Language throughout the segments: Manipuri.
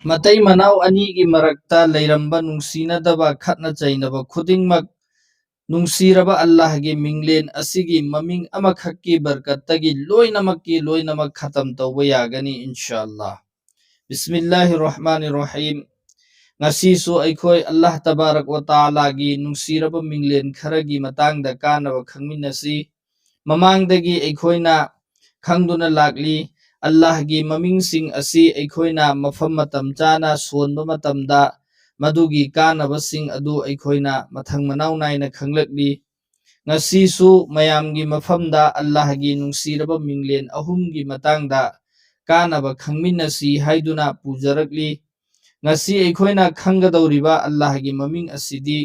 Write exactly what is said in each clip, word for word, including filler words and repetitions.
ꯃꯇꯩ ꯃꯅꯥꯎ ꯑꯅꯤꯒꯤ ꯃꯔꯛꯇ ꯂꯩꯔꯝꯕ ꯅꯨꯡꯁꯤꯅꯗꯕ, ꯈꯠꯅ ꯆꯩꯅꯕ ꯈꯨꯗꯤꯡꯃꯛ ꯅꯨꯡꯁꯤꯔꯕ ꯑꯜꯂꯥꯍꯒꯤ ꯃꯤꯡꯂꯦꯟ ꯑꯁꯤꯒꯤ ꯃꯃꯤꯡ ꯑꯃꯈꯛꯀꯤ ꯕꯔꯀꯠꯇꯒꯤ ꯂꯣꯏꯅꯃꯛꯀꯤ ꯂꯣꯏꯅꯃꯛ ꯈꯇꯝ ꯇꯧꯕ ꯌꯥꯒꯅꯤ, ꯏꯟꯁꯥ ꯑꯜꯂꯥꯍ꯫ ꯕꯤꯁꯃꯤꯜꯂꯥꯍꯤꯔ ꯔꯍꯃꯥꯅꯤꯔ ꯔꯍꯤꯝ꯫ ꯉꯁꯤꯁꯨ ꯑꯩꯈꯣꯏ ꯑꯜꯂꯥꯍ ꯇꯕꯥꯔꯛ ꯋ ꯇꯥꯂꯥꯒꯤ ꯅꯨꯡꯁꯤꯔꯕ ꯃꯤꯡꯂꯦꯟ ꯈꯔꯒꯤ ꯃꯇꯥꯡꯗ ꯀꯥꯟꯅꯕ ꯈꯪꯃꯤꯟꯅꯁꯤ꯫ ꯃꯃꯥꯡꯗꯒꯤ ꯑꯩꯈꯣꯏꯅ ꯈꯪꯗꯨꯅ ꯂꯥꯛꯂꯤ, ꯑꯜꯂꯥꯍꯒꯤ ꯃꯃꯤꯡꯁꯤꯡ ꯑꯁꯤ ꯑꯩꯈꯣꯏꯅ ꯃꯐꯝ ꯃꯇꯝ ꯆꯥꯅ ꯁꯣꯟꯕ ꯃꯇꯝꯗ ꯃꯗꯨꯒꯤ ꯀꯥꯟꯅꯕꯁꯤꯡ ꯑꯗꯨ ꯑꯩꯈꯣꯏꯅ ꯃꯊꯪ ꯃꯅꯥꯎ ꯅꯥꯏꯅ ꯈꯪꯂꯛꯂꯤ꯫ ꯉꯁꯤꯁꯨ ꯃꯌꯥꯝꯒꯤ ꯃꯐꯝꯗ ꯑꯜꯂꯥꯍꯒꯤ ꯅꯨꯡꯁꯤꯔꯕ ꯃꯤꯡꯂꯦꯟ ꯑꯍꯨꯝꯒꯤ ꯃꯇꯥꯡꯗ ꯀꯥꯟꯅꯕ ꯈꯪꯃꯤꯟꯅꯁꯤ ꯍꯥꯏꯗꯨꯅ ꯄꯨꯖꯔꯛꯂꯤ꯫ ꯉꯁꯤ ꯑꯩꯈꯣꯏꯅ ꯈꯪꯒꯗꯧꯔꯤꯕ ꯑꯜꯂꯥꯍꯒꯤ ꯃꯃꯤꯡ ꯑꯁꯤꯗꯤ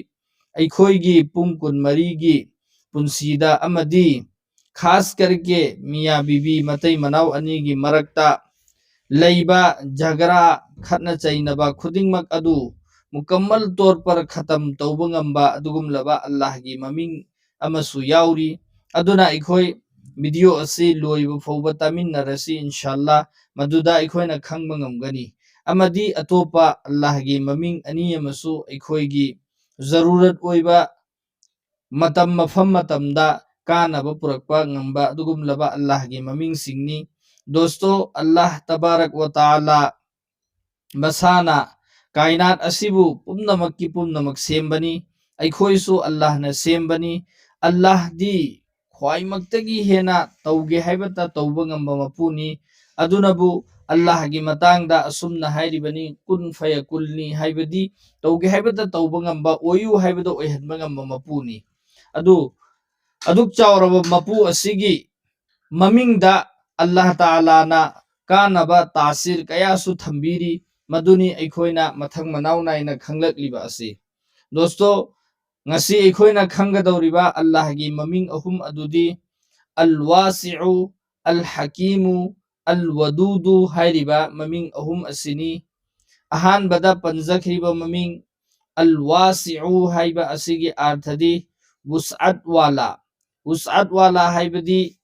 ꯑꯩꯈꯣꯏꯒꯤ ꯄꯨꯡ ꯀꯨꯟꯃꯔꯤꯒꯤ ꯄꯨꯟꯁꯤꯗ ꯑꯃꯗꯤ ꯈꯥꯁ ꯀꯔꯀꯦ ꯃꯤꯌꯥ ꯕꯤꯕꯤ ꯃꯇꯩ ꯃꯅꯥꯎ ꯑꯅꯤꯒꯤ ꯃꯔꯛꯇ ꯂꯩꯕ ꯖꯒꯔꯥ, ꯈꯠꯅ ꯆꯩꯅꯕ ꯈꯨꯗꯤꯡꯃꯛ ꯑꯗꯨ ꯃꯨꯀꯝꯃꯜ ꯇꯣꯔ ꯄꯔ ꯈꯇꯝ ꯇꯧꯕ ꯉꯝꯕ ꯑꯗꯨꯒꯨꯝꯂꯕ ꯑꯜꯂꯥꯍꯒꯤ ꯃꯃꯤꯡ ꯑꯃꯁꯨ ꯌꯥꯎꯔꯤ꯫ ꯑꯗꯨꯅ ꯑꯩꯈꯣꯏ ꯚꯤꯗꯤꯑꯣ ꯑꯁꯤ ꯂꯣꯏꯕ ꯐꯥꯎꯕ ꯇꯥꯃꯤꯟꯅꯔꯁꯤ, ꯏꯟꯁꯥꯜꯂꯥ, ꯃꯗꯨꯗ ꯑꯩꯈꯣꯏꯅ ꯈꯪꯕ ꯉꯝꯒꯅꯤ꯫ ꯑꯃꯗꯤ ꯑꯇꯣꯞꯄ ꯑꯜꯂꯥꯍꯒꯤ ꯃꯃꯤꯡ ꯑꯅꯤ ꯑꯃꯁꯨ ꯑꯩꯈꯣꯏꯒꯤ ꯖꯔꯨꯔꯠ ꯑꯣꯏꯕ ꯃꯇꯝ, ꯃꯐꯝ ꯃꯇꯝꯗ ꯀꯥꯟꯅꯕ ꯄꯨꯔꯛꯄ ꯉꯝꯕ ꯑꯗꯨꯒꯨꯝꯂꯕ ꯑꯜꯂꯥꯍꯒꯤ ꯃꯃꯤꯡꯁꯤꯡꯅꯤ꯫ ꯗꯣꯁꯇꯣ, ꯑꯜꯂꯥꯍ ꯇꯕꯥꯔꯛ ꯋ ꯇꯥꯂꯥ ꯃꯁꯥꯅ ꯀꯥꯏꯅꯥꯠ ꯑꯁꯤꯕꯨ ꯄꯨꯝꯅꯃꯛꯀꯤ ꯄꯨꯝꯅꯃꯛ ꯁꯦꯝꯕꯅꯤ꯫ ꯑꯩꯈꯣꯏꯁꯨ ꯑꯜꯂꯥꯍꯅ ꯁꯦꯝꯕꯅꯤ꯫ ꯑꯜꯂꯥꯍꯗꯤ ꯈ꯭ꯋꯥꯏꯃꯛꯇꯒꯤ ꯍꯦꯟꯅ ꯇꯧꯒꯦ ꯍꯥꯏꯕꯇ ꯇꯧꯕ ꯉꯝꯕ ꯃꯄꯨꯅꯤ꯫ ꯑꯗꯨꯅꯕꯨ ꯑꯜꯂꯥꯍꯒꯤ ꯃꯇꯥꯡꯗ ꯑꯁꯨꯝꯅ ꯍꯥꯏꯔꯤꯕꯅꯤ, ꯀꯨꯟ ꯐꯌꯀꯨꯜꯅꯤ, ꯍꯥꯏꯕꯗꯤ ꯇꯧꯒꯦ ꯍꯥꯏꯕꯇ ꯇꯧꯕ ꯉꯝꯕ, ꯑꯣꯏꯌꯨ ꯍꯥꯏꯕꯗ ꯑꯣꯏꯍꯟꯕ ꯉꯝꯕ ꯃꯄꯨꯅꯤ꯫ ꯑꯗꯨ ꯑꯗꯨꯛ ꯆꯥꯎꯔꯕ ꯃꯄꯨ ꯑꯁꯤꯒꯤ ꯃꯃꯤꯡꯗ ꯑꯜꯂꯥꯍ ꯇꯥꯂꯥꯅ ꯀꯥꯟꯅꯕ ꯇꯥꯁꯤꯔ ꯀꯌꯥꯁꯨ ꯊꯝꯕꯤꯔꯤ, ꯃꯗꯨꯅꯤ ꯑꯩꯈꯣꯏꯅ ꯃꯊꯪ ꯃꯅꯥꯎ ꯅꯥꯏꯅ ꯈꯪꯂꯛꯂꯤꯕ ꯑꯁꯤ꯫ ꯗꯣꯁꯇꯣ, ꯉꯁꯤ ꯑꯩꯈꯣꯏꯅ ꯈꯪꯒꯗꯧꯔꯤꯕ ꯑꯜꯂꯥꯍꯒꯤ ꯃꯃꯤꯡ ꯑꯍꯨꯝ ꯑꯗꯨꯗꯤ ꯑꯜ ꯋꯥꯁꯤꯎ, ꯑꯜ ꯍꯀꯤꯃꯨ, ꯑꯜ ꯋꯗꯨꯗꯨ ꯍꯥꯏꯔꯤꯕ ꯃꯃꯤꯡ ꯑꯍꯨꯝ ꯑꯁꯤꯅꯤ꯫ ꯑꯍꯥꯟꯕꯗ ꯄꯟꯖꯈ꯭ꯔꯤꯕ ꯃꯃꯤꯡ ꯑꯜ ꯋꯥꯁꯤꯎ ꯍꯥꯏꯕ ꯑꯁꯤꯒꯤ ꯑꯥꯔꯊꯗꯤ ꯋꯨꯁꯑꯠ ꯋꯥꯂꯥ, ꯋꯨꯁꯑꯠ ꯋꯥꯂꯥ ꯍꯥꯏꯕꯗꯤ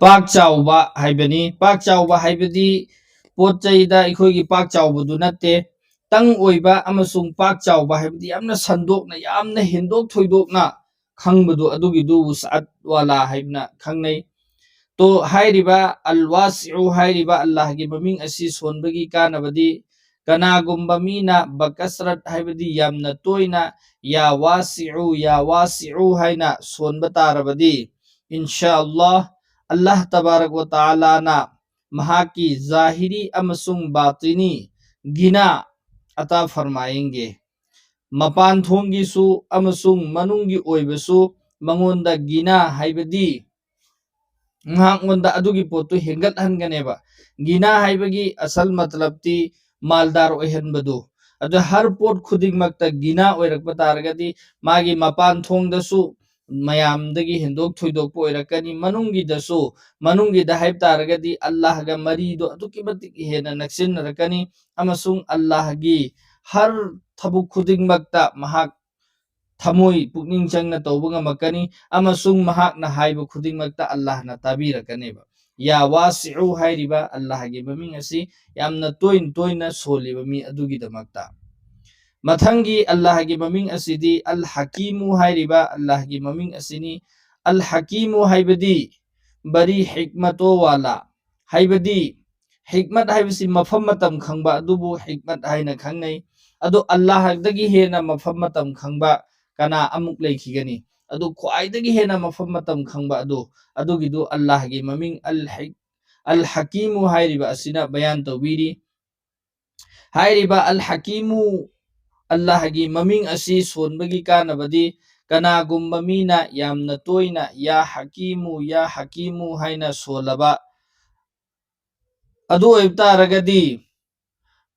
ꯄꯥꯛ ꯆꯥꯎꯕ ꯍꯥꯏꯕꯅꯤ꯫ ꯄꯥꯛ ꯆꯥꯎꯕ ꯍꯥꯏꯕꯗꯤ ꯄꯣꯠ ꯆꯩꯗ ꯑꯩꯈꯣꯏꯒꯤ ꯄꯥꯛ ꯆꯥꯎꯕꯗꯨ ꯅꯠꯇꯦ꯫ ꯇꯪ ꯑꯣꯏꯕ ꯑꯃꯁꯨꯡ ꯄꯥꯛ ꯆꯥꯎꯕ ꯍꯥꯏꯕꯗꯤ ꯌꯥꯝꯅ ꯁꯟꯗꯣꯛꯅ, ꯌꯥꯝꯅ ꯍꯦꯟꯗꯣꯛ ꯊꯣꯏꯗꯣꯛꯅ ꯈꯪꯕꯗꯨ, ꯑꯗꯨꯒꯤꯗꯨ ꯋꯨꯁꯑꯠ ꯋꯥꯂꯥ ꯍꯥꯏꯅ ꯈꯪꯅꯩ꯫ ꯇꯣ ꯍꯥꯏꯔꯤꯕ ꯑꯜ ꯋꯥꯁꯤꯎ ꯍꯥꯏꯔꯤꯕ ꯑꯜꯂꯥꯍꯒꯤ ꯃꯃꯤꯡ ꯑꯁꯤ ꯁꯣꯟꯕꯒꯤ ꯀꯥꯟꯅꯕꯗꯤ, ꯀꯅꯥꯒꯨꯝꯕ ꯃꯤꯅ ꯕꯀꯁꯔꯠ ꯍꯥꯏꯕꯗꯤ ꯌꯥꯝꯅ ꯇꯣꯏꯅ ꯌꯥ ꯋꯥꯁꯤꯎ, ꯌꯥ ꯋꯥꯁꯤꯎ ꯍꯥꯏꯅ ꯁꯣꯟꯕ ꯇꯥꯔꯕꯗꯤ, ꯏꯟꯁꯥ ꯑꯜꯂꯥꯍ, ꯑꯜꯂꯥꯍ ꯇꯕꯥꯔꯛ ꯋ ꯇꯥꯂꯥꯅ ꯃꯍꯥꯛꯀꯤ ꯖꯥꯍꯤꯔꯤ ꯑꯃꯁꯨꯡ ꯕꯥꯇꯤꯅꯤ ꯒꯤꯅꯥ ꯑꯇꯥ ꯐꯔꯃꯥꯌꯦꯡꯒꯦ꯫ ꯃꯄꯥꯟ ꯊꯣꯡꯒꯤꯁꯨ ꯑꯃꯁꯨꯡ ꯃꯅꯨꯡꯒꯤ ꯑꯣꯏꯕꯁꯨ ꯃꯉꯣꯟꯗ ꯒꯤꯅꯥ ꯍꯥꯏꯕꯗꯤ ꯃꯍꯥꯛꯉꯣꯟꯗ ꯑꯗꯨꯒꯤ ꯄꯣꯠꯇꯨ ꯍꯦꯟꯒꯠꯍꯟꯒꯅꯦꯕ꯫ ꯒꯤꯅꯥ ꯍꯥꯏꯕꯒꯤ ꯑꯁꯜ ꯃꯇꯂꯕꯇꯤ ꯃꯥꯜꯗꯥꯔ ꯑꯣꯏꯍꯟꯕꯗꯨ꯫ ꯑꯗꯨ ꯍꯔ ꯄꯣꯠ ꯈꯨꯗꯤꯡꯃꯛꯇ ꯒꯤꯅꯥ ꯑꯣꯏꯔꯛꯄ ꯇꯥꯔꯒꯗꯤ ꯃꯥꯒꯤ ꯃꯄꯥꯟ ꯊꯣꯡꯗꯁꯨ ꯃꯌꯥꯝꯗꯒꯤ ꯍꯦꯟꯗꯣꯛ ꯊꯣꯏꯗꯣꯛꯄ ꯑꯣꯏꯔꯛꯀꯅꯤ꯫ ꯃꯅꯨꯡꯒꯤꯗꯁꯨ, ꯃꯅꯨꯡꯒꯤꯗ ꯍꯥꯏꯕ ꯇꯥꯔꯒꯗꯤ ꯑꯜꯂꯥꯍꯒ ꯃꯔꯤꯗꯣ ꯑꯗꯨꯛꯀꯤ ꯃꯇꯤꯛ ꯍꯦꯟꯅ ꯅꯛꯁꯤꯟꯅꯔꯛꯀꯅꯤ, ꯑꯃꯁꯨꯡ ꯑꯜꯂꯥꯍꯒꯤ ꯍꯔ ꯊꯕꯛ ꯈꯨꯗꯤꯡꯃꯛꯇ ꯃꯍꯥꯛ ꯊꯃꯣꯏ ꯄꯨꯛꯅꯤꯡ ꯆꯪꯅ ꯇꯧꯕ ꯉꯝꯃꯛꯀꯅꯤ, ꯑꯃꯁꯨꯡ ꯃꯍꯥꯛꯅ ꯍꯥꯏꯕ ꯈꯨꯗꯤꯡꯃꯛꯇ ꯑꯜꯂꯥꯍꯅ ꯇꯥꯕꯤꯔꯛꯀꯅꯦꯕ꯫ ꯌꯥ ꯋꯥꯁꯤꯎ ꯍꯥꯏꯔꯤꯕ ꯑꯜꯂꯥꯍꯒꯤ ꯃꯃꯤꯡ ꯑꯁꯤ ꯌꯥꯝꯅ ꯇꯣꯏꯅ ꯇꯣꯏꯅ ꯁꯣꯜꯂꯤꯕ ꯃꯤ ꯑꯗꯨꯒꯤꯗꯃꯛꯇ꯫ ꯃꯊꯪꯒꯤ ꯑꯜꯂꯥꯍꯒꯤ ꯃꯃꯤꯡ ꯑꯁꯤꯗꯤ ꯑꯜ ꯍꯀꯤꯃꯨ ꯍꯥꯏꯔꯤꯕ ꯑꯜꯂꯥꯍꯒꯤ ꯃꯃꯤꯡ ꯑꯁꯤꯅꯤ꯫ ꯑꯜ ꯍꯀꯤꯃꯨ ꯍꯥꯏꯕꯗꯤ ꯕꯔꯤ ꯍꯤꯛꯃꯇꯣ ꯋꯥꯂꯥ, ꯍꯥꯏꯕꯗꯤ ꯍꯤꯛꯃꯠ ꯍꯥꯏꯕꯁꯤ ꯃꯐꯝ ꯃꯇꯝ ꯈꯪꯕ ꯑꯗꯨꯕꯨ ꯍꯤꯛꯃꯠ ꯍꯥꯏꯅ ꯈꯪꯅꯩ꯫ ꯑꯗꯨ ꯑꯜꯂꯥꯍꯗꯒꯤ ꯍꯦꯟꯅ ꯃꯐꯝ ꯃꯇꯝ ꯈꯪꯕ ꯀꯅꯥ ꯑꯃꯨꯛ ꯂꯩꯈꯤꯒꯅꯤ? ꯑꯗꯨ ꯈ꯭ꯋꯥꯏꯗꯒꯤ ꯍꯦꯟꯅ ꯃꯐꯝ ꯃꯇꯝ ꯈꯪꯕ ꯑꯗꯨ, ꯑꯗꯨꯒꯤꯗꯨ ꯑꯜꯂꯥꯍꯒꯤ ꯃꯃꯤꯡ ꯑꯜ ꯍꯤꯛ-, ꯑꯜ ꯍꯀꯤꯃꯨ ꯍꯥꯏꯔꯤꯕ ꯑꯁꯤꯅ ꯕꯌꯥꯟ ꯇꯧꯕꯤꯔꯤ꯫ ꯍꯥꯏꯔꯤꯕ ꯑꯜ ꯍꯀꯤꯃꯨ ꯑꯜꯂꯥꯍꯒꯤ ꯃꯃꯤꯡ ꯑꯁꯤ ꯁꯣꯟꯕꯒꯤ ꯀꯥꯟꯅꯕꯗꯤ, ꯀꯅꯥꯒꯨꯝꯕ ꯃꯤꯅ ꯌꯥꯝꯅ ꯇꯣꯏꯅ ꯌꯥ ꯍꯀꯤꯃꯨ, ꯌꯥ ꯍꯀꯤꯃꯨ ꯍꯥꯏꯅ ꯁꯣꯜꯂꯕ ꯑꯗꯨ ꯑꯣꯏꯕ ꯇꯥꯔꯒꯗꯤ,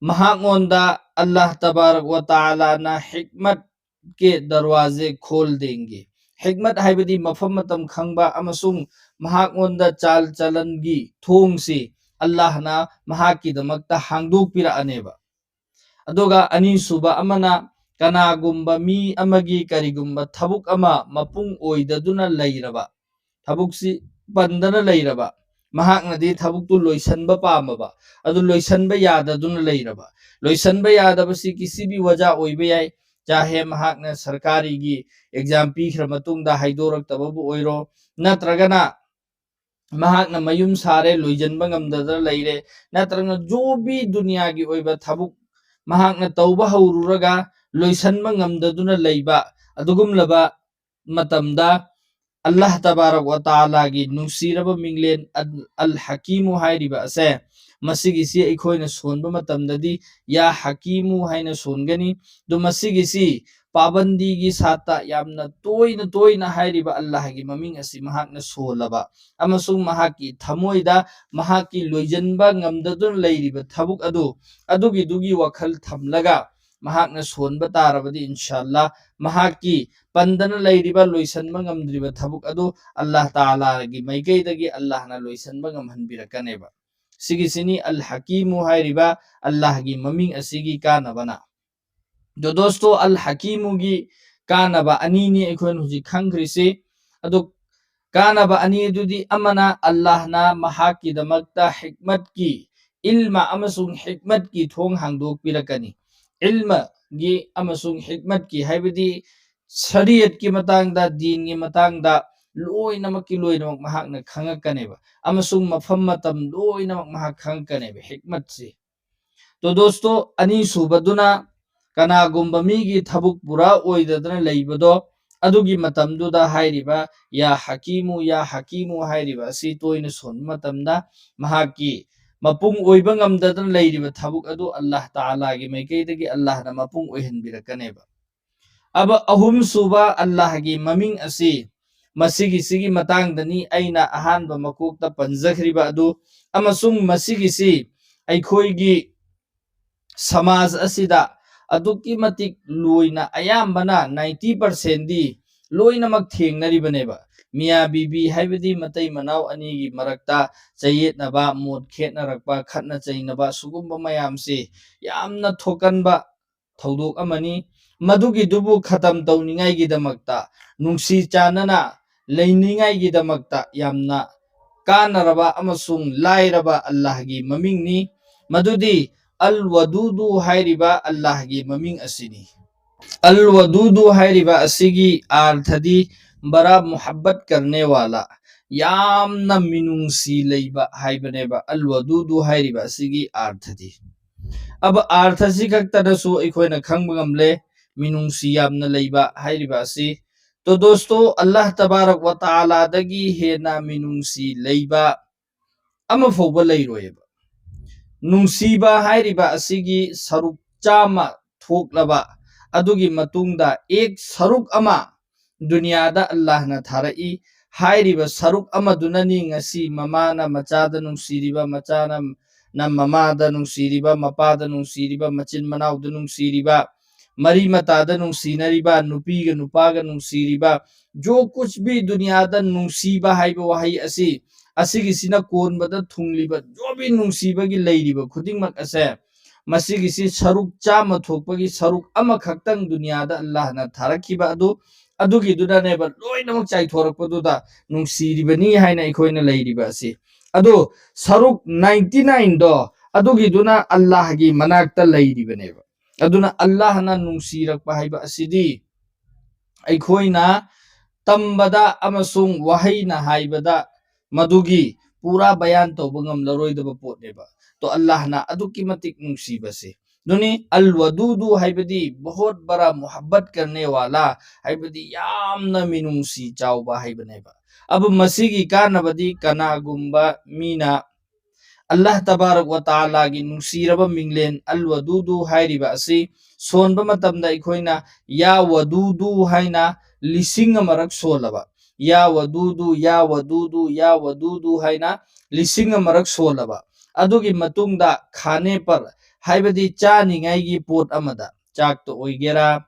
ꯃꯍꯥꯛꯉꯣꯟꯗ ꯑꯜꯂꯥꯍ ꯇꯕꯥꯔꯛ ꯋ ꯇꯥꯂꯥꯅ ꯍꯤꯛꯃꯠ ꯀꯦ ꯗꯔꯋꯥꯖꯦ ꯈꯣꯜ ꯗꯦꯡꯒꯦ꯫ ꯍꯤꯛꯃꯠ ꯍꯥꯏꯕꯗꯤ ꯃꯐꯝ ꯃꯇꯝ ꯈꯪꯕ ꯑꯃꯁꯨꯡ ꯃꯍꯥꯛꯉꯣꯟꯗ ꯆꯥꯜ ꯆꯂꯟꯒꯤ ꯊꯣꯡꯁꯤ ꯑꯜꯂꯥꯍꯅ ꯃꯍꯥꯛꯀꯤꯗꯃꯛꯇ ꯍꯥꯡꯗꯣꯛꯄꯤꯔꯛꯑꯅꯦꯕ꯫ ꯑꯗꯨꯒ ꯑꯅꯤꯁꯨꯕ ꯑꯃꯅ, ꯀꯅꯥꯒꯨꯝꯕ ꯃꯤ ꯑꯃꯒꯤ ꯀꯔꯤꯒꯨꯝꯕ ꯊꯕꯛ ꯑꯃ ꯃꯄꯨꯡ ꯑꯣꯏꯗꯗꯨꯅ ꯂꯩꯔꯕ, ꯊꯕꯛꯁꯤ ꯄꯟꯗꯅ ꯂꯩꯔꯕ, ꯃꯍꯥꯛꯅꯗꯤ ꯊꯕꯛꯇꯨ ꯂꯣꯏꯁꯟꯕ ꯄꯥꯝꯃꯕ, ꯑꯗꯨ ꯂꯣꯏꯁꯟꯕ ꯌꯥꯗꯗꯨꯅ ꯂꯩꯔꯕ꯫ ꯂꯣꯏꯁꯟꯕ ꯌꯥꯗꯕꯁꯤ ꯀꯤꯁꯤ ꯚꯤ ꯋꯖꯥ ꯑꯣꯏꯕ ꯌꯥꯏ, ꯆꯥꯍꯦ ꯃꯍꯥꯛꯅ ꯁꯔꯀꯥꯔꯤꯒꯤ ꯑꯦꯛꯖꯥꯝ ꯄꯤꯈ꯭ꯔ ꯃꯇꯨꯡꯗ ꯍꯥꯏꯗꯣꯔꯛꯇꯕꯕꯨ ꯑꯣꯏꯔꯣ, ꯅꯠꯇ꯭ꯔꯒꯅ ꯃꯍꯥꯛꯅ ꯃꯌꯨꯝ ꯁꯥꯔꯦ, ꯂꯣꯏꯁꯤꯟꯕ ꯉꯝꯗꯗꯅ ꯂꯩꯔꯦ, ꯅꯠꯇ꯭ꯔꯒꯅ ꯖꯣꯕꯤ ꯗꯨꯅꯤꯌꯥꯒꯤ ꯑꯣꯏꯕ ꯊꯕꯛ ꯃꯍꯥꯛꯅ ꯇꯧꯕ ꯍꯧꯔꯨꯔꯒ ꯂꯣꯏꯁꯤꯟꯕ ꯉꯝꯗꯗꯨꯅ ꯂꯩꯕ, ꯑꯗꯨꯒꯨꯝꯂꯕ ꯃꯇꯝꯗ ꯑꯜꯂꯥꯍ ꯇꯕꯥꯔꯛ ꯋꯥ ꯇꯥꯂꯥꯒꯤ ꯅꯨꯡꯁꯤꯔꯕ ꯃꯤꯡꯂꯦꯟ ꯑꯜ, ꯑꯜ ꯍꯀꯤꯃꯨ ꯍꯥꯏꯔꯤꯕ ꯑꯁꯦ, ꯃꯁꯤꯒꯤꯁꯤ ꯑꯩꯈꯣꯏꯅ ꯁꯣꯟꯕ ꯃꯇꯝꯗꯗꯤ ꯌꯥ ꯍꯀꯤꯃꯨ ꯍꯥꯏꯅ ꯁꯣꯟꯒꯅꯤ꯫ ꯑꯗꯨ ꯃꯁꯤꯒꯤꯁꯤ ꯄꯥꯕꯟꯗꯤꯒꯤ ꯁꯥꯠꯇ ꯌꯥꯝꯅ ꯇꯣꯏꯅ ꯇꯣꯏꯅ ꯍꯥꯏꯔꯤꯕ ꯑꯜꯂꯥꯍꯒꯤ ꯃꯃꯤꯡ ꯑꯁꯤ ꯃꯍꯥꯛꯅ ꯁꯣꯜꯂꯕ ꯑꯃꯁꯨꯡ ꯃꯍꯥꯛꯀꯤ ꯊꯃꯣꯏꯗ ꯃꯍꯥꯛꯀꯤ ꯂꯣꯏꯁꯤꯟꯕ ꯉꯝꯗꯗꯨꯅ ꯂꯩꯔꯤꯕ ꯊꯕꯛ ꯑꯗꯨ, ꯑꯗꯨꯒꯤꯗꯨꯒꯤ ꯋꯥꯈꯜ ꯊꯝꯂꯒ ꯃꯍꯥꯛꯅ ꯁꯣꯟꯕ ꯇꯥꯔꯕꯗꯤ, ꯏꯟꯁꯥꯜꯂꯥ, ꯃꯍꯥꯛꯀꯤ ꯄꯟꯗꯅ ꯂꯩꯔꯤꯕ, ꯂꯣꯏꯁꯤꯟꯕ ꯉꯝꯗ꯭ꯔꯤꯕ ꯊꯕꯛ ꯑꯗꯨ ꯑꯜꯂꯥꯍ ꯇꯥꯂꯥꯒꯤ ꯃꯥꯏꯀꯩꯗꯒꯤ ꯑꯜꯂꯥꯍꯅ ꯂꯣꯏꯁꯤꯟꯕ ꯉꯝꯍꯟꯕꯤꯔꯛꯀꯅꯦꯕ꯫ ꯁꯤꯒꯤꯁꯤꯅꯤ ꯑꯜ ꯍꯀꯤꯃꯨ ꯍꯥꯏꯔꯤꯕ ꯑꯜꯂꯥꯍꯒꯤ ꯃꯃꯤꯡ ꯑꯁꯤꯒꯤ ꯀꯥꯟꯅꯕꯅ꯫ ꯑꯗꯣ ꯗꯣꯁꯇꯣ, ꯑꯜ ꯍꯀꯤꯃꯨꯒꯤ ꯀꯥꯟꯅꯕ ꯑꯅꯤꯅꯤ ꯑꯩꯈꯣꯏꯅ ꯍꯧꯖꯤꯛ ꯈꯪꯈ꯭ꯔꯤꯁꯤ꯫ ꯑꯗꯣ ꯀꯥꯟꯅꯕ ꯑꯅꯤ ꯑꯗꯨꯗꯤ, ꯑꯃꯅ ꯑꯜꯂꯥꯍꯅ ꯃꯍꯥꯛꯀꯤꯗꯃꯛꯇ ꯍꯤꯛꯃꯠꯀꯤ, ꯏꯜꯃ ꯑꯃꯁꯨꯡ ꯍꯤꯛꯃꯠꯀꯤ ꯊꯣꯡ ꯍꯥꯡꯗꯣꯛꯄꯤꯔꯛꯀꯅꯤ꯫ ꯏꯜꯃꯒꯤ ꯑꯃꯁꯨꯡ ꯍꯤꯛꯃꯠꯀꯤ ꯍꯥꯏꯕꯗꯤ ꯁꯔꯤꯌꯠꯀꯤ ꯃꯇꯥꯡꯗ, ꯗꯤꯟꯒꯤ ꯃꯇꯥꯡꯗ ꯂꯣꯏꯅꯃꯛꯀꯤ ꯂꯣꯏꯅꯃꯛ ꯃꯍꯥꯛꯅ ꯈꯪꯉꯛꯀꯅꯦꯕ, ꯑꯃꯁꯨꯡ ꯃꯐꯝ ꯃꯇꯝ ꯂꯣꯏꯅꯃꯛ ꯃꯍꯥꯛ ꯈꯪꯉꯛꯀꯅꯦꯕ ꯍꯤꯛꯃꯠꯁꯤ꯫ ꯇꯣ ꯗꯣꯁꯇꯣ, ꯑꯅꯤꯁꯨꯕꯗꯨꯅ ꯀꯅꯥꯒꯨꯝꯕ ꯃꯤꯒꯤ ꯊꯕꯛ ꯄꯨꯔꯥ ꯑꯣꯏꯗꯗꯅ ꯂꯩꯕꯗꯣ, ꯑꯗꯨꯒꯤ ꯃꯇꯝꯗꯨꯗ ꯍꯥꯏꯔꯤꯕ ꯌꯥ ꯍꯀꯤꯃꯨ, ꯌꯥ ꯍꯀꯤꯃꯨ ꯍꯥꯏꯔꯤꯕ ꯑꯁꯤ ꯇꯣꯏꯅ ꯁꯣꯟꯕ ꯃꯇꯝꯗ ꯃꯍꯥꯛꯀꯤ ꯃꯄꯨꯡ ꯑꯣꯏꯕ ꯉꯝꯗꯗꯅ ꯂꯩꯔꯤꯕ ꯊꯕꯛ ꯑꯗꯨ ꯑꯜꯂꯥꯍ ꯇꯥꯂꯥꯒꯤ ꯃꯥꯏꯀꯩꯗꯒꯤ ꯑꯜꯂꯥꯍꯅ ꯃꯄꯨꯡ ꯑꯣꯏꯍꯟꯕꯤꯔꯛꯀꯅꯦꯕ꯫ ꯑꯕ-, ꯑꯍꯨꯝꯁꯨꯕ ꯑꯜꯂꯥꯍꯒꯤ ꯃꯃꯤꯡ ꯑꯁꯤ, ꯃꯁꯤꯒꯤꯁꯤꯒꯤ ꯃꯇꯥꯡꯗꯅꯤ ꯑꯩꯅ ꯑꯍꯥꯟꯕ ꯃꯀꯣꯛꯇ ꯄꯟꯖꯈ꯭ꯔꯤꯕ ꯑꯗꯨ, ꯑꯃꯁꯨꯡ ꯃꯁꯤꯒꯤꯁꯤ ꯑꯩꯈꯣꯏꯒꯤ ꯁꯃꯥꯖ ꯑꯁꯤꯗ ꯑꯗꯨꯛꯀꯤ ꯃꯇꯤꯛ ꯂꯣꯏꯅ, ꯑꯌꯥꯝꯕꯅ ninety percentꯗꯤ ꯂꯣꯏꯅꯃꯛ ꯊꯦꯡꯅꯔꯤꯕꯅꯦꯕ꯫ ꯃꯤꯌꯥ ꯕꯤꯕꯤ ꯍꯥꯏꯕꯗꯤ ꯃꯇꯩ ꯃꯅꯥꯎ ꯑꯅꯤꯒꯤ ꯃꯔꯛꯇ ꯆꯌꯦꯠꯅꯕ, ꯃꯣꯠ ꯈꯦꯠꯅꯔꯛꯄ, ꯈꯠꯅ ꯆꯩꯅꯕ, ꯁꯤꯒꯨꯝꯕ ꯃꯌꯥꯝꯁꯤ ꯌꯥꯝꯅ ꯊꯣꯛꯀꯟꯕ ꯊꯧꯗꯣꯛ ꯑꯃꯅꯤ꯫ ꯃꯗꯨꯒꯤꯗꯨꯕꯨ ꯈꯇꯝ ꯇꯧꯅꯤꯡꯉꯥꯏꯒꯤꯗꯃꯛꯇ, ꯅꯨꯡꯁꯤ ꯆꯥꯟꯅꯅ ꯂꯩꯅꯤꯡꯉꯥꯏꯒꯤꯗꯃꯛꯇ ꯌꯥꯝꯅ ꯀꯥꯟꯅꯔꯕ ꯑꯃꯁꯨꯡ ꯂꯥꯏꯔꯕ ꯑꯜꯂꯥꯍꯒꯤ ꯃꯃꯤꯡꯅꯤ꯫ ꯃꯗꯨꯗꯤ ꯑꯜ ꯋꯥꯗꯨꯗꯨ ꯍꯥꯏꯔꯤꯕ ꯑꯜꯂꯥꯍꯒꯤ ꯃꯃꯤꯡ ꯑꯁꯤꯅꯤ꯫ ꯑꯜ ꯋꯥꯗꯨꯗꯨ ꯍꯥꯏꯔꯤꯕ ꯑꯁꯤꯒꯤ ꯑꯥꯔꯊꯗꯤ ꯕꯔꯥ ꯃꯨꯍꯕꯠ ꯀꯔꯅꯦ ꯋꯥꯂꯥ, ꯌꯥꯝꯅ ꯃꯤꯅꯨꯡꯁꯤ ꯂꯩꯕ ꯍꯥꯏꯕꯅꯦꯕ ꯑꯜ ꯋꯥꯗꯨꯗꯨ ꯍꯥꯏꯔꯤꯕ ꯑꯁꯤꯒꯤ ꯑꯥꯔꯊꯗꯤ꯫ ꯑꯕ ꯑꯥꯔꯊꯁꯤ ꯈꯛꯇꯗꯁꯨ ꯑꯩꯈꯣꯏꯅ ꯈꯪꯕ ꯉꯝꯂꯦ, ꯃꯤꯅꯨꯡꯁꯤ ꯌꯥꯝꯅ ꯂꯩꯕ ꯍꯥꯏꯔꯤꯕ ꯑꯁꯤ꯫ ꯇꯣ ꯗꯣꯁꯇꯣ, ꯑꯜꯂꯥꯍ ꯇꯕꯥꯔꯛ ꯋꯥ ꯇꯥꯂꯥꯗꯒꯤ ꯍꯦꯟꯅ ꯃꯤꯅꯨꯡꯁꯤ ꯂꯩꯕ ꯑꯃ ꯐꯥꯎꯕ ꯂꯩꯔꯣꯏꯕ꯫ ꯅꯨꯡꯁꯤꯕ ꯍꯥꯏꯔꯤꯕ ꯑꯁꯤꯒꯤ ꯁꯔꯨꯛ ꯆꯥꯝꯃ ꯊꯣꯛꯂꯕ ꯑꯗꯨꯒꯤ ꯃꯇꯨꯡꯗ ꯑꯦꯛ ꯁꯔꯨꯛ ꯑꯃ ꯗꯨꯅꯤꯌꯥꯗ ꯑꯜꯂꯥꯍꯅ ꯊꯥꯔꯛꯏ꯫ ꯍꯥꯏꯔꯤꯕ ꯁꯔꯨꯛ ꯑꯃꯗꯨꯅꯅꯤ ꯉꯁꯤ ꯃꯃꯥꯅ ꯃꯆꯥꯗ ꯅꯨꯡꯁꯤꯔꯤꯕ, ꯃꯆꯥꯅ ꯅ ꯃꯃꯥꯗ ꯅꯨꯡꯁꯤꯔꯤꯕ, ꯃꯄꯥꯗ ꯅꯨꯡꯁꯤꯔꯤꯕ, ꯃꯆꯤꯟ ꯃꯅꯥꯎꯗ ꯅꯨꯡꯁꯤꯔꯤꯕ, ꯃꯔꯤ ꯃꯇꯥꯗ ꯅꯨꯡꯁꯤꯅꯔꯤꯕ, ꯅꯨꯄꯤꯒ ꯅꯨꯄꯥꯒ ꯅꯨꯡꯁꯤꯔꯤꯕ, ꯖꯣ ꯀꯨꯆ ꯚꯤ ꯗꯨꯅꯤꯌꯥꯗ ꯅꯨꯡꯁꯤꯕ ꯍꯥꯏꯕ ꯋꯥꯍꯩ ꯑꯁꯤ, ꯑꯁꯤꯒꯤꯁꯤꯅ ꯀꯣꯟꯕꯗ ꯊꯨꯡꯂꯤꯕ ꯖꯣ ꯚꯤ ꯅꯨꯡꯁꯤꯕꯒꯤ ꯂꯩꯔꯤꯕ ꯈꯨꯗꯤꯡꯃꯛ ꯑꯁꯦ, ꯃꯁꯤꯒꯤꯁꯤ ꯁꯔꯨꯛ ꯆꯥꯝꯃ ꯊꯣꯛꯄꯒꯤ ꯁꯔꯨꯛ ꯑꯃꯈꯛꯇꯪ ꯗꯨꯅꯤꯌꯥꯗ ꯑꯜꯂꯥꯍꯅ ꯊꯥꯔꯛꯈꯤꯕ ꯑꯗꯨ, ꯑꯗꯨꯒꯤꯗꯨꯅꯅꯦꯕ ꯂꯣꯏꯅꯃꯛ ꯆꯥꯏꯊꯣꯔꯛꯄꯗꯨꯗ ꯅꯨꯡꯁꯤꯔꯤꯕꯅꯤ ꯍꯥꯏꯅ ꯑꯩꯈꯣꯏꯅ ꯂꯩꯔꯤꯕ ꯑꯁꯤ꯫ ꯑꯗꯣ ꯁꯔꯨꯛ ninety nineꯗꯣ ꯑꯗꯨꯒꯤꯗꯨꯅ ꯑꯜꯂꯥꯍꯒꯤ ꯃꯅꯥꯛꯇ ꯂꯩꯔꯤꯕꯅꯦꯕ꯫ ꯑꯗꯨꯅ ꯑꯜꯂꯥꯍꯅ ꯅꯨꯡꯁꯤꯔꯛꯄ ꯍꯥꯏꯕ ꯑꯁꯤꯗꯤ ꯑꯩꯈꯣꯏꯅ ꯇꯝꯕꯗ ꯑꯃꯁꯨꯡ ꯋꯥꯍꯩꯅ ꯍꯥꯏꯕꯗ ꯃꯗꯨꯒꯤ ꯄꯨꯔꯥ ꯕꯌꯥꯟ ꯇꯧꯕ ꯉꯝꯂꯔꯣꯏꯗꯕ ꯄꯣꯠꯅꯦꯕ꯫ ꯇꯣ ꯑꯜꯂꯥꯍꯅ ꯑꯗꯨꯛꯀꯤ ꯃꯇꯤꯛ ꯅꯨꯡꯁꯤꯕꯁꯦ꯫ ꯑꯗꯨꯅꯤ ꯑꯜ ꯋꯥꯗꯨꯗꯨ ꯍꯥꯏꯕꯗꯤ ꯕꯍꯣꯠ ꯕꯔꯥ ꯃꯨꯍꯕꯠ ꯀꯔꯅꯦ ꯋꯥꯂꯥ, ꯍꯥꯏꯕꯗꯤ ꯌꯥꯝꯅ ꯃꯤꯅꯨꯡꯁꯤ ꯆꯥꯎꯕ ꯍꯥꯏꯕꯅꯦꯕ꯫ ꯑꯕꯨ ꯃꯁꯤꯒꯤ ꯀꯥꯟꯅꯕꯗꯤ ꯀꯅꯥꯒꯨꯝꯕ ꯃꯤꯅ ꯑꯜꯂꯥꯍ ꯇꯕꯥꯔꯛ ꯋꯥ ꯇꯥꯂꯥꯒꯤ ꯅꯨꯡꯁꯤꯔꯕ ꯃꯤꯡꯂꯦꯟ ꯑꯜ ꯋꯥꯗꯨꯗꯨ ꯍꯥꯏꯔꯤꯕ ꯑꯁꯤ ꯁꯣꯟꯕ ꯃꯇꯝꯗ ꯑꯩꯈꯣꯏꯅ ꯌꯥ ꯋꯥꯗꯨꯗꯨ ꯍꯥꯏꯅ ꯂꯤꯁꯤꯡ ꯑꯃꯔꯛ ꯁꯣꯜꯂꯕ, ꯌꯥ ꯋꯥꯗꯨꯗꯨ, ꯌꯥ ꯋꯥꯗꯨꯗꯨ, ꯌꯥ ꯋꯥꯗꯨꯗꯨ ꯍꯥꯏꯅ ꯂꯤꯁꯤꯡ ꯑꯃꯔꯛ ꯁꯣꯜꯂꯕ, ꯑꯗꯨꯒꯤ ꯃꯇꯨꯡꯗ ꯈꯥꯅꯦ ꯄꯔ, ꯍꯥꯏꯕꯗꯤ ꯆꯥꯅꯤꯡꯉꯥꯏꯒꯤ ꯄꯣꯠ ꯑꯃꯗ, ꯆꯥꯛꯇ ꯑꯣꯏꯒꯦꯔꯥ,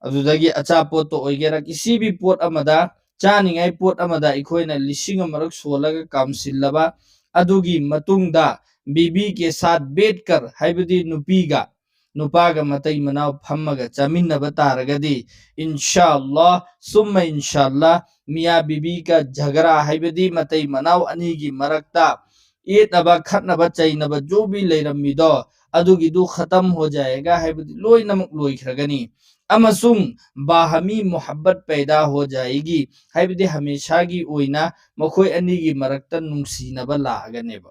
ꯑꯗꯨꯗꯒꯤ ꯑꯆꯥꯄꯣꯠꯇ ꯑꯣꯏꯒꯦꯔꯥ, ꯀꯤꯁꯤꯕꯤ ꯄꯣꯠ ꯑꯃꯗ, ꯆꯥꯅꯤꯡꯉꯥꯏ ꯄꯣꯠ ꯑꯃꯗ ꯑꯩꯈꯣꯏꯅ ꯂꯤꯁꯤꯡ ꯑꯃꯔꯛ ꯁꯣꯜꯂꯒ ꯀꯥꯝꯁꯤꯜꯂꯕ, ꯑꯗꯨꯒꯤ ꯃꯇꯨꯡꯗ ꯕꯤꯕꯤ ꯀꯦ ꯁꯥꯠ ꯕꯦꯠꯀꯔ, ꯍꯥꯏꯕꯗꯤ ꯅꯨꯄꯤꯒ, ꯅꯨꯄꯥꯒ ꯃꯇꯩ ꯃꯅꯥꯎ ꯐꯝꯃꯒ ꯆꯥꯃꯤꯟꯅꯕ ꯇꯥꯔꯒꯗꯤ, ꯏꯟꯁꯥ ꯑꯜꯂꯥ, ꯁꯨꯝꯃ ꯏꯟꯁꯥ ꯑꯜꯂꯥ, ꯃꯤꯌꯥ ꯕꯤꯕꯤꯒ ꯖꯒꯔꯥ ꯍꯥꯏꯕꯗꯤ ꯃꯇꯩ ꯃꯅꯥꯎ ꯑꯅꯤꯒꯤ ꯃꯔꯛꯇ ꯌꯦꯠꯅꯕ, ꯈꯠꯅꯕ, ꯆꯩꯅꯕ ꯖꯣꯕꯤ ꯂꯩꯔꯝꯃꯤꯗꯣ, ꯑꯗꯨꯒꯤꯗꯨ ꯈꯇꯝ ꯍꯣ ꯖꯥꯌꯦꯒꯥ ꯍꯥꯏꯕꯗꯤ ꯂꯣꯏꯅꯃꯛ ꯂꯣꯏꯈ꯭ꯔꯒꯅꯤ꯫ ꯑꯃꯁꯨꯡ ꯕꯥꯍꯃꯤ ꯃꯨꯍꯕꯠ ꯄꯩꯗꯥ ꯍꯣ ꯖꯥꯌꯦꯒꯤ ꯍꯥꯏꯕꯗꯤ ꯍꯃꯦꯁꯥꯒꯤ ꯑꯣꯏꯅ ꯃꯈꯣꯏ ꯑꯅꯤꯒꯤ ꯃꯔꯛꯇ ꯅꯨꯡꯁꯤꯅꯕ ꯂꯥꯛꯑꯒꯅꯦꯕ꯫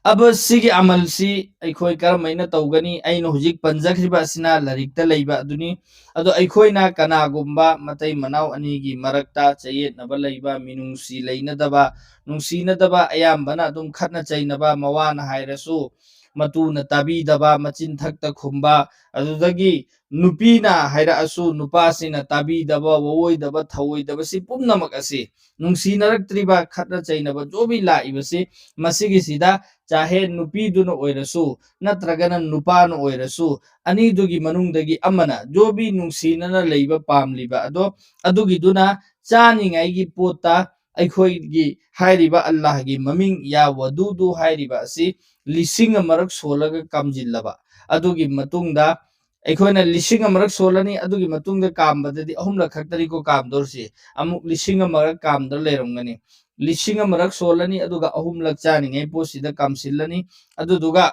ꯑꯕ ꯁꯤꯒꯤ ꯑꯃꯜꯁꯤ ꯑꯩꯈꯣꯏ ꯀꯔꯝꯍꯥꯏꯅ ꯇꯧꯒꯅꯤ? ꯑꯩꯅ ꯍꯧꯖꯤꯛ ꯄꯟꯖꯈ꯭ꯔꯤꯕ ꯑꯁꯤꯅ ꯂꯥꯏꯔꯤꯛꯇ ꯂꯩꯕ ꯑꯗꯨꯅꯤ꯫ ꯑꯗꯣ ꯑꯩꯈꯣꯏꯅ ꯀꯅꯥꯒꯨꯝꯕ ꯃꯇꯩ ꯃꯅꯥꯎ ꯑꯅꯤꯒꯤ ꯃꯔꯛꯇ ꯆꯌꯦꯠꯅꯕ ꯂꯩꯕ, ꯃꯤꯅꯨꯡꯁꯤ ꯂꯩꯅꯗꯕ, ꯅꯨꯡꯁꯤꯅꯗꯕ, ꯑꯌꯥꯝꯕꯅ ꯑꯗꯨꯝ ꯈꯠꯅ ꯆꯩꯅꯕ, ꯃꯋꯥꯅ ꯍꯥꯏꯔꯁꯨ ꯃꯇꯨꯅ ꯇꯥꯕꯤꯗꯕ, ꯃꯆꯤꯟ ꯊꯛꯇ ꯈꯨꯝꯕ, ꯑꯗꯨꯗꯒꯤ ꯅꯨꯄꯤꯅ ꯍꯥꯏꯔꯛꯑꯁꯨ ꯅꯨꯄꯥꯁꯤꯅ ꯇꯥꯕꯤꯗꯕ, ꯋꯥꯑꯣꯏꯗꯕ, ꯊꯧꯑꯣꯏꯗꯕ, ꯁꯤ ꯄꯨꯝꯅꯃꯛ ꯑꯁꯤ ꯅꯨꯡꯁꯤꯅꯔꯛꯇ꯭ꯔꯤꯕ, ꯈꯠꯅ ꯆꯩꯅꯕ ꯖꯣꯕꯤ ꯂꯥꯛꯏꯕꯁꯤ, ꯃꯁꯤꯒꯤꯁꯤꯗ ꯆꯥꯍꯦ ꯅꯨꯄꯤꯗꯨꯅ ꯑꯣꯏꯔꯁꯨ ꯅꯠꯇ꯭ꯔꯒꯅ ꯅꯨꯄꯥꯅ ꯑꯣꯏꯔꯁꯨ, ꯑꯅꯤꯗꯨꯒꯤ ꯃꯅꯨꯡꯗꯒꯤ ꯑꯃꯅ ꯖꯣꯕꯤ ꯅꯨꯡꯁꯤꯅꯅ ꯂꯩꯕ ꯄꯥꯝꯂꯤꯕ ꯑꯗꯣ, ꯑꯗꯨꯒꯤꯗꯨꯅ ꯆꯥꯅꯤꯡꯉꯥꯏꯒꯤ ꯄꯣꯠꯇ ꯑꯩꯈꯣꯏꯒꯤ ꯍꯥꯏꯔꯤꯕ ꯑꯜꯂꯥꯍꯒꯤ ꯃꯃꯤꯡ ꯌꯥ ꯋꯗꯨꯗꯨ ꯍꯥꯏꯔꯤꯕ ꯑꯁꯤ ꯂꯤꯁꯤꯡ ꯑꯃꯔꯛ ꯁꯣꯜꯂꯒ ꯀꯥꯝꯖꯤꯜꯂꯕ꯫ ꯑꯗꯨꯒꯤ ꯃꯇꯨꯡꯗ ꯑꯩꯈꯣꯏꯅ ꯂꯤꯁꯤꯡ ꯑꯃꯔꯛ ꯁꯣꯜꯂꯅꯤ, ꯑꯗꯨꯒꯤ ꯃꯇꯨꯡꯗ ꯀꯥꯝꯕꯗꯗꯤ ꯑꯍꯨꯝꯂꯛ ꯈꯛꯇꯅꯤꯀꯣ ꯀꯥꯝꯗꯧꯔꯤꯁꯤ, ꯑꯃꯨꯛ ꯂꯤꯁꯤꯡ ꯑꯃꯔꯛ ꯀꯥꯝꯗ ꯂꯩꯔꯝꯒꯅꯤ꯫ ꯂꯤꯁꯤꯡ ꯑꯃꯔꯛ ꯁꯣꯜꯂꯅꯤ, ꯑꯗꯨꯒ ꯑꯍꯨꯝꯂꯛ ꯆꯥꯅꯤꯡꯉꯥꯏ ꯄꯣꯠꯁꯤꯗ ꯀꯥꯝꯁꯤꯜꯂꯅꯤ꯫ ꯑꯗꯨꯗꯨꯒ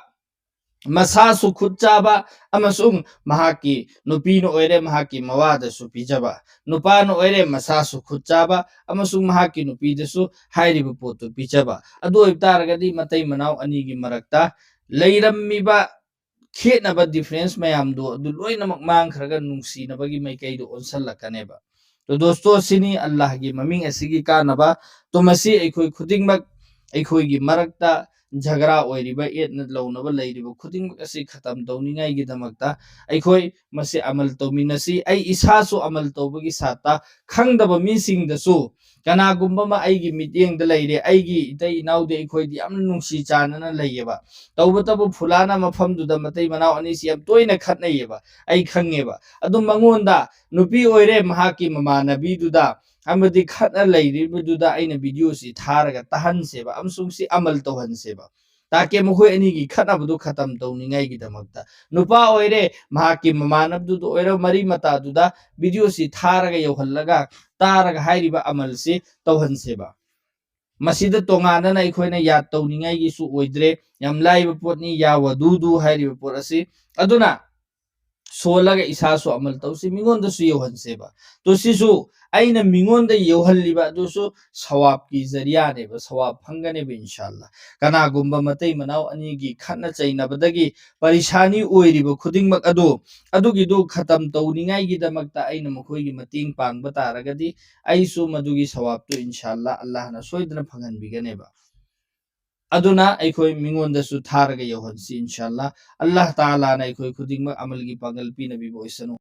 ꯃꯁꯥꯁꯨ ꯈꯨꯠ ꯆꯥꯕ ꯑꯃꯁꯨꯡ ꯃꯍꯥꯛꯀꯤ ꯅꯨꯄꯤꯅ ꯑꯣꯏꯔꯦ ꯃꯍꯥꯛꯀꯤ ꯃꯋꯥꯗꯁꯨ ꯄꯤꯖꯕ, ꯅꯨꯄꯥꯅ ꯑꯣꯏꯔꯦ ꯃꯁꯥꯁꯨ ꯈꯨꯠ ꯆꯥꯕ ꯑꯃꯁꯨꯡ ꯃꯍꯥꯛꯀꯤ ꯅꯨꯄꯤꯗꯁꯨ ꯍꯥꯏꯔꯤꯕ ꯄꯣꯠꯇꯨ ꯄꯤꯖꯕ꯫ ꯑꯗꯨ ꯑꯣꯏꯕ ꯇꯥꯔꯒꯗꯤ ꯃꯇꯩ ꯃꯅꯥꯎ ꯑꯅꯤꯒꯤ ꯃꯔꯛꯇ ꯂꯩꯔꯝꯃꯤꯕ ꯈꯦꯠꯅꯕ, ꯗꯤꯐ꯭ꯔꯦꯟꯁ ꯃꯌꯥꯝꯗꯣ ꯑꯗꯨ ꯂꯣꯏꯅꯃꯛ ꯃꯥꯡꯈ꯭ꯔꯒ ꯅꯨꯡꯁꯤꯅꯕꯒꯤ ꯃꯥꯏꯀꯩꯗꯣ ꯑꯣꯟꯁꯜꯂꯛꯀꯅꯦꯕ꯫ ꯇꯣ ꯗꯣꯁꯇꯣ, ꯑꯁꯤꯅꯤ ꯑꯜꯂꯥꯍꯒꯤ ꯃꯃꯤꯡ ꯑꯁꯤꯒꯤ ꯀꯥꯟꯅꯕ꯫ ꯇꯣ ꯃꯁꯤ ꯑꯩꯈꯣꯏ ꯈꯨꯗꯤꯡꯃꯛ, ꯑꯩꯈꯣꯏꯒꯤ ꯃꯔꯛꯇ ꯖꯒꯔꯥ ꯑꯣꯏꯔꯤꯕ, ꯌꯦꯠꯅ ꯂꯧꯅꯕ ꯂꯩꯔꯤꯕ ꯈꯨꯗꯤꯡꯃꯛ ꯑꯁꯤ ꯈꯇꯝ ꯇꯧꯅꯤꯡꯉꯥꯏꯒꯤꯗꯃꯛꯇ ꯑꯩꯈꯣꯏ ꯃꯁꯤ ꯑꯃꯜ ꯇꯧꯃꯤꯟꯅꯁꯤ꯫ ꯑꯩ ꯏꯁꯥꯁꯨ ꯑꯃꯜ ꯇꯧꯕꯒꯤ ꯁꯥꯠꯇ ꯈꯪꯗꯕ ꯃꯤꯁꯤꯡꯗꯁꯨ, ꯀꯅꯥꯒꯨꯝꯕ ꯑꯃ ꯑꯩꯒꯤ ꯃꯤꯠꯌꯦꯡꯗ ꯂꯩꯔꯦ, ꯑꯩꯒꯤ ꯏꯇꯩ ꯏꯅꯥꯎꯗꯤ ꯑꯩꯈꯣꯏꯗꯤ ꯌꯥꯝꯅ ꯅꯨꯡꯁꯤ ꯆꯥꯟꯅꯅ ꯂꯩꯌꯦꯕ, ꯇꯧꯕꯇꯕꯨ ꯐꯨꯂꯥꯅ ꯃꯐꯝꯗꯨꯗ ꯃꯇꯩ ꯃꯅꯥꯎ ꯑꯅꯤꯁꯤ ꯌꯥꯝ ꯇꯣꯏꯅ ꯈꯠꯅꯩꯌꯦꯕ, ꯑꯩ ꯈꯪꯉꯦꯕ꯫ ꯑꯗꯨ ꯃꯉꯣꯟꯗ ꯅꯨꯄꯤ ꯑꯣꯏꯔꯦ ꯃꯍꯥꯛꯀꯤ ꯃꯃꯥꯟꯅꯕꯤꯗꯨꯗ ꯑꯃꯗꯤ ꯈꯠꯅ ꯂꯩꯔꯤꯕꯗꯨꯗ ꯑꯩꯅ ꯚꯤꯗꯤꯑꯣꯁꯤ ꯊꯥꯔꯒ ꯇꯥꯍꯟꯁꯦꯕ ꯑꯃꯁꯨꯡ ꯁꯤ ꯑꯃꯜ ꯇꯧꯍꯟꯁꯦꯕ꯫ ꯇꯥꯀꯦ ꯃꯈꯣꯏ ꯑꯅꯤꯒꯤ ꯈꯠꯅꯕꯗꯨ ꯈꯇꯝ ꯇꯧꯅꯤꯡꯉꯥꯏꯒꯤꯗꯃꯛꯇ꯫ ꯅꯨꯄꯥ ꯑꯣꯏꯔꯦ, ꯃꯍꯥꯛꯀꯤ ꯃꯃꯥꯟꯅꯕꯗꯨꯗ ꯑꯣꯏꯔꯣ, ꯃꯔꯤ ꯃꯇꯥꯗꯨꯗ ꯚꯤꯗꯤꯑꯣꯁꯤ ꯊꯥꯔꯒ ꯌꯧꯍꯜꯂꯒ ꯇꯥꯔꯒ ꯍꯥꯏꯔꯤꯕ ꯑꯃꯜꯁꯤ ꯇꯧꯍꯟꯁꯦꯕ꯫ ꯃꯁꯤꯗ ꯇꯣꯉꯥꯟꯅꯅ ꯑꯩꯈꯣꯏꯅ ꯌꯥꯗ ꯇꯧꯅꯤꯡꯉꯥꯏꯒꯤꯁꯨ ꯑꯣꯏꯗ꯭ꯔꯦ꯫ ꯌꯥꯝ ꯂꯥꯏꯕ ꯄꯣꯠꯅꯤ, ꯌꯥ ꯋꯥꯗꯨꯗꯨ ꯍꯥꯏꯔꯤꯕ ꯄꯣꯠ ꯑꯁꯤ꯫ ꯑꯗꯨꯅ ꯁꯣꯜꯂꯒ ꯏꯁꯥꯁꯨ ꯑꯃꯜ ꯇꯧꯁꯤ, ꯃꯤꯉꯣꯟꯗꯁꯨ ꯌꯧꯍꯟꯁꯦꯕ꯫ ꯇꯣ ꯁꯤꯁꯨ ꯑꯩꯅ ꯃꯤꯉꯣꯟꯗ ꯌꯧꯍꯜꯂꯤꯕ ꯑꯗꯨꯁꯨ ꯁꯋꯥꯕꯀꯤ ꯖꯔꯤꯌꯥꯅꯦꯕ, ꯁꯋꯥꯕ ꯐꯪꯒꯅꯦꯕ ꯏꯟꯁꯥꯜꯂꯥ꯫ ꯀꯅꯥꯒꯨꯝꯕ ꯃꯇꯩ ꯃꯅꯥꯎ ꯑꯅꯤꯒꯤ ꯈꯠꯅ ꯆꯩꯅꯕꯗꯒꯤ ꯄꯔꯤꯁꯥꯅꯤ ꯑꯣꯏꯔꯤꯕ ꯈꯨꯗꯤꯡꯃꯛ ꯑꯗꯨ, ꯑꯗꯨꯒꯤꯗꯨ ꯈꯇꯝ ꯇꯧꯅꯤꯡꯉꯥꯏꯒꯤꯗꯃꯛꯇ ꯑꯩꯅ ꯃꯈꯣꯏꯒꯤ ꯃꯇꯦꯡ ꯄꯥꯡꯕ ꯇꯥꯔꯒꯗꯤ ꯑꯩꯁꯨ ꯃꯗꯨꯒꯤ ꯁꯋꯥꯕꯇꯨ ꯏꯟꯁꯥꯜꯂꯥ ꯑꯜꯂꯥꯍꯅ ꯁꯣꯏꯗꯅ ꯐꯪꯍꯟꯕꯤꯒꯅꯦꯕ꯫ ꯑꯗꯨꯅ ꯑꯩꯈꯣꯏ ꯃꯤꯉꯣꯟꯗꯁꯨ ꯊꯥꯔꯒ ꯌꯧꯍꯟꯁꯤ ꯏꯟꯁꯥꯜꯂꯥ꯫ ꯑꯜꯂꯥꯍ ꯇꯥꯂꯥꯅ ꯑꯩꯈꯣꯏ ꯈꯨꯗꯤꯡꯃꯛ ꯑꯃꯜꯒꯤ ꯄꯥꯡꯒꯜ ꯄꯤꯅꯕꯤꯕ ꯑꯣꯏꯁꯅꯨ꯫